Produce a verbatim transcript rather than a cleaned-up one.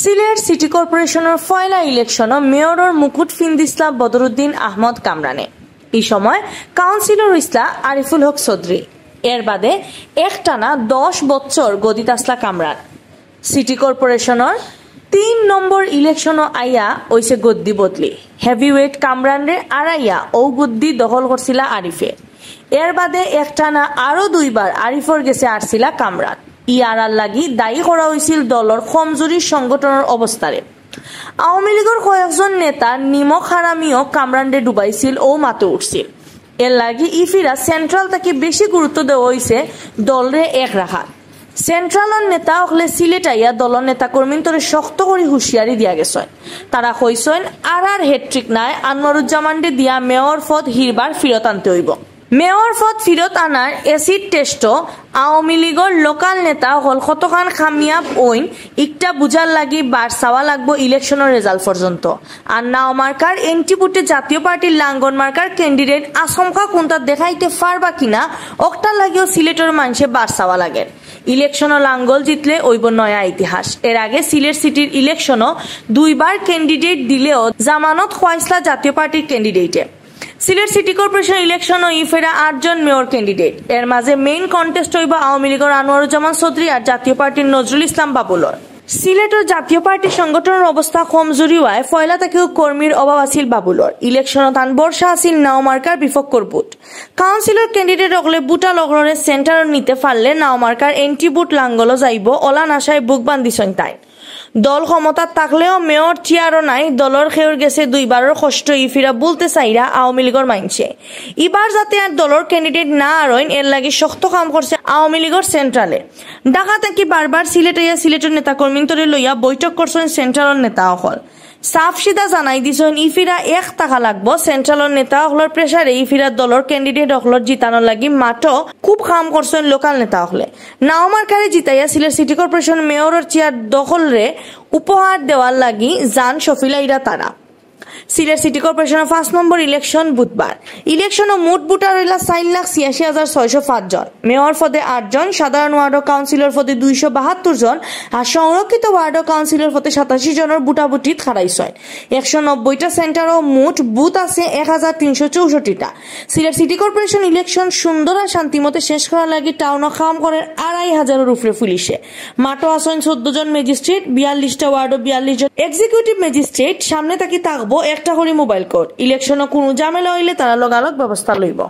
সিলেট সিটি কর্পোরেশনর পয়লা ইলেকশনো মেয়রর মুকুট ফিন্দিছলা বদরুদ্দিন আহমদ কামরানে। ই সময় কাউন্সিলর ইছলা আরিফুল হক চৌধুরী। এর বাদে একটানা দশ বছর গদিত আছলা কামরান। সিটি কর্পোরেশনর তিন নম্বর ইলেকশনো আইয়া অইছে গদ্দি বদলি। হেভিওয়েট কামরানরে আড়াইয়া অউ গদ্দি দখল করছিলা আরিফে। এর বাদে একটানা আরো দুইবার আরিফর গেছে আরছিলা কামরান। ই আড়ার লাগি দায়ী করা অইছিল দলর কমজুরি সংগঠনর অবস্থারে। আওয়ামী লীগর কয়েকজন নেতা নিমক হারামিও কামরানরে ডুবাইছিল অউ মাতো উঠছিল। এর লাগি ইফিরা সেন্ট্রাল থাকি বেশি গুরুত্ব দেওয়া অইছে দলরে এক রাখাত। সেন্ট্রালর নেতা অকলে সিলেট আইয়া দলর নেতা কর্মীন্তরে শক্ত করি হুঁশিয়ারি দিয়া গেছইন। তারা কইছইন, আর আর হ্যাটট্রিক নাই, আনোয়ারুজ্জামানরে দিয়া মেয়র পদ হিরবার ফিরত আনতে অইবো। মেয়র পদ ফিরত আনার অ্যাসিড টেস্টো আওয়ামী লীগর লোকাল নেতা অকল কতখান কামিয়াব অইন, ইকটা বুঝার লাগি বার চাওয়া লাগবো ইলেকশনর রেজাল্ট পর্যন্ত। আর নাও মার্কার এন্টি বুটে জাতীয় পার্টির লাঙ্গল মার্কার ক্যান্ডিডেট আচমকা কুনতা দেখাইতে পারবা কিনা, অকটার লাগিও সিলেটর মানষে বার চাওয়া লাগের। ইলেকশনো লাঙ্গল জিতলে অইবো নয়া ইতিহাস। এর আগে সিলেট সিটির ইলেকশনো দুইবার ক্যান্ডিডেট দিলেও জামানত খোয়াইছলা জাতীয় পার্টির ক্যান্ডিডেটে। সিলেট সিটি কর্পোরেশন ইলেকশনো ইফিরা আটজন মেয়র ক্যান্ডিডেট। এর মাঝে মেইন কন্টেস্ট অইবো আওয়ামী লীগর আনোয়ারুজ্জামান চৌধুরী আর জাতীয় পার্টির নজরুল ইসলাম বাবুলর। সিলেটর জাতীয় পার্টি সংগঠনর অবস্থা কমজুরি অওয়ায় পয়লা থাকিউ কর্মীর অভাব আছিল বাবুলর। ইলেকশনো তান ভরসা আছিল নাও মার্কার বিপক্ষর বুট। কাউন্সিলর ক্যান্ডিডেট অকলে বুটা লকলরে সেন্টারো নিতে পারলে নাও মার্কার এন্টি বুট লাঙ্গলো যাইবো, অলান আশায় বুক বান্ধিছইন তাইন। দল ক্ষমতাত থাকলেও মেয়র চেয়ারও নাই, দলর কেউর গেছে দুইবারর কষ্ট ইফিরা ভুলতে চাইরা আওয়ামী লীগর মানষে। ইবার যাতে আর দলর ক্যান্ডিডেট না আরইন, এর লাগি শক্ত কাম করছে আওয়ামী লীগর সেন্ট্রালে। ঢাকা থাকি বারবার সিলেট আইয়া সিলেটর নেতাকর্মীন্তরে লইয়া বৈঠক করছইন সেন্ট্রালর নেতা অকল। সাফ সিধা জানাই দিছইন, ইফিরা এক থাকা লাগবো। সেন্ট্রালর নেতা অকলর প্রেশারে ইফিরা দলর ক্যান্ডিডেট অকলর জিতানোর লাগি মাঠো খুব কাম করছইন লোকাল নেতা অকলে। নাও মার্কারে জিতাইয়া সিলেট সিটি কর্পোরেশন মেয়রর চেয়ার দখলরে উপহার দেওয়ার লাগি যান শফিলাইরা তারা। সিলেট সিটি কর্পোরেশনর পাঁচ নম্বর ইলেকশন বুধবার। ইলেকশনো মোট ভোটার অইলা চাইর লাখ ছিয়াশি হাজার ছয়শো পাঁচ জন। মেয়র পদে আট জন, সাধারণ ওয়ার্ড ও কাউন্সিলর পদে দুইশো বাহাত্তর জন, আর সংরক্ষিত ওয়ার্ড ও কাউন্সিলর পদে সাতাশি জনর ভোটাভুটিত খাড়াইছইন। একশো নব্বইটা সেন্টারো মোট বুথ আছে এক হাজার তিনশো চৌষট্টিটা। সিলেট সিটি কর্পোরেশন ইলেকশন সুন্দর আর শান্তিমতে শেষ করার লাগি টাউনো কাম করের আড়াই হাজারর উপরে পুলিশে। মাঠো আছইন চোদ্দ জন ম্যাজিস্ট্রেট, বিয়াল্লিশটা ওয়ার্ডো বিয়াল্লিশ জন এক্সিকিউটিভ ম্যাজিস্ট্রেট। সামনে থাকি থাকবো একটা করি মোবাইল কোর্ট। ইলেকশনো কুনু ঝামেলা অইলে তারা লগালগ ব্যবস্থা লইবো।